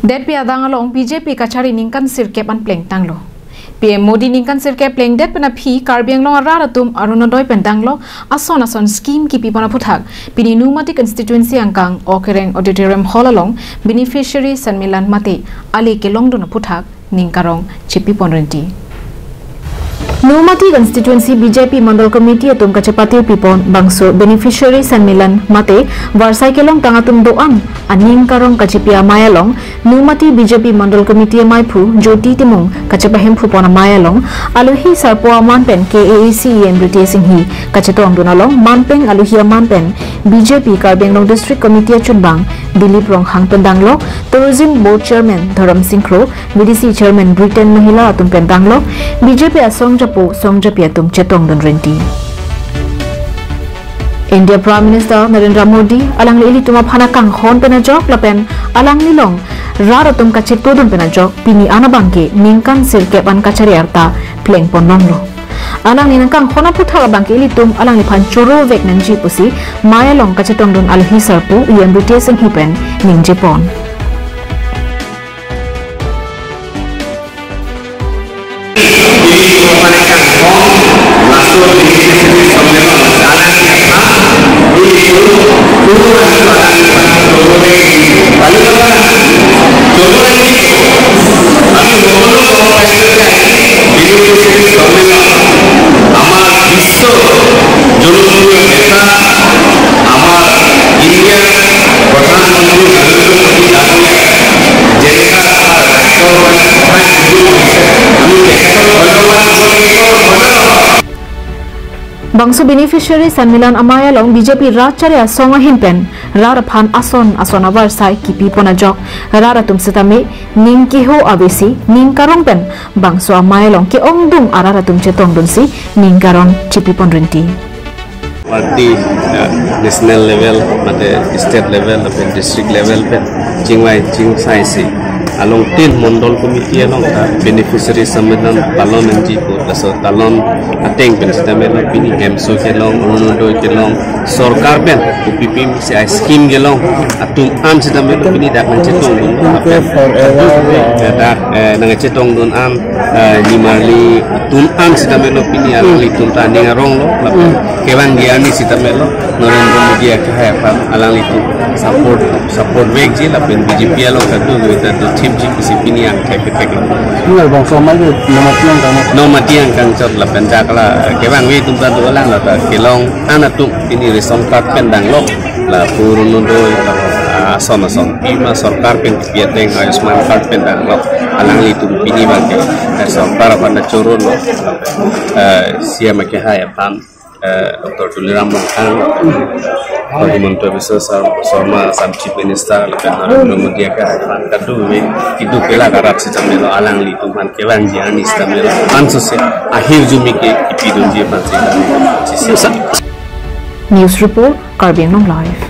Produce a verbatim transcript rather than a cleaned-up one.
Detpi adang along B J P kachari ningkan sirkep an plengtanglo. P M Modi ningkan sirkep plengdet pen aphi Karbi Anglong arat atum Orunodoi pen danglo ason ason scheme kipipon aphuthak pini Nomati constituency angkang Okereng Auditorium Hall along beneficiary Sanmilan mate ale kelongdun aphuthak ningkarong chipipon renti. Nomati constituency B J P Mandal Committee atum kachepate pipon bangso beneficiary Sanmilan mate varsai kelongtang atum do-an aning karong kachipi amei along Nomati B J P Mandal Committee ameiphu Jyoti Timung kachepahemphupon amei along alohi sarpo aman pen K A A C E M Ritesh Enghi kachetongdun along manpeng alohi aman pen B J P Karbi Anglong District Committee achunbang Dilip Ronghang pen danglo, Tourism Board Chairman Dharam Sing Kro, V D C Chairman Britain Mahila atum pen danglo, B J P asong japo song japi atum chetongdun renti. India Prime Minister Narendra Modi alangli ilitum aphan akanghon pen ajok lapen alangli along rat atum kachetongdun pen ajok pini an abangke ningkan sirkep an kachari arta plengpon longlo. Alangli nangkanghon aphuthak abangke ilitum alangliphan choro vek nangji pusi mei along kachetongdun alohi sarpo E M Ritesh Enghi pen ningjepon. Bangso beneficiary Sanmilan amei along B J P rat chari asong ahin pen rat aphan ason ason avarsai kipipon ajok rat atum sitame ning keho avesi ningkarong pen bangso amei along ke-ongdung arat atum chetongdunsi ningkarong chipipon renti. Party, eh, national level, mate state level, lapen district level pen chingvai chingsaisi along tin Mandal Committee along ta beneficiary Sanmilan palon nangji pu, laso talon ateng pen sitame lo pini hemso kelong, Orunodoi kelong, sorkar pen kopipim si a scheme kelong atum an sitame lo pini dak nangchetongdun, eh, dak, eh, nangchetongdun an, eh, nimarli atum an sitame lo pini alanglitum ta aning aronglo, lapen kevangji arni sitame lo Narendra Modi akehai aphan alanglitum support, support vekji lapen B J P along kadokave ta dothipji pusi pini angthek ketek lo. Ini bangso amei ke Nomati angkang. Nomati angkang chot lapen dak la kevangve atum ta dolang, la ta kelong an atum pini ration card pen danglo, lapu Orunodoi, ah, ason ason pima sorkar pen kipi ateng Ayushman card pen danglo, alanglitum pini abangke, eh, sorkar aphan ta choro lo, eh, C M akehai aphan, eh, Doctor Tuliram Ronghang, Himanta Biswa Sar-, Sarma, Assam Chief Minister, lapen Narendra Modi akehai aphan kadokave keduk kelak arat sitame lo alanglitum aphan kevangji arni sitame lo ansose ahirjume ke kipidunji aphan sitame lo. News report, Karbi Anglong Live.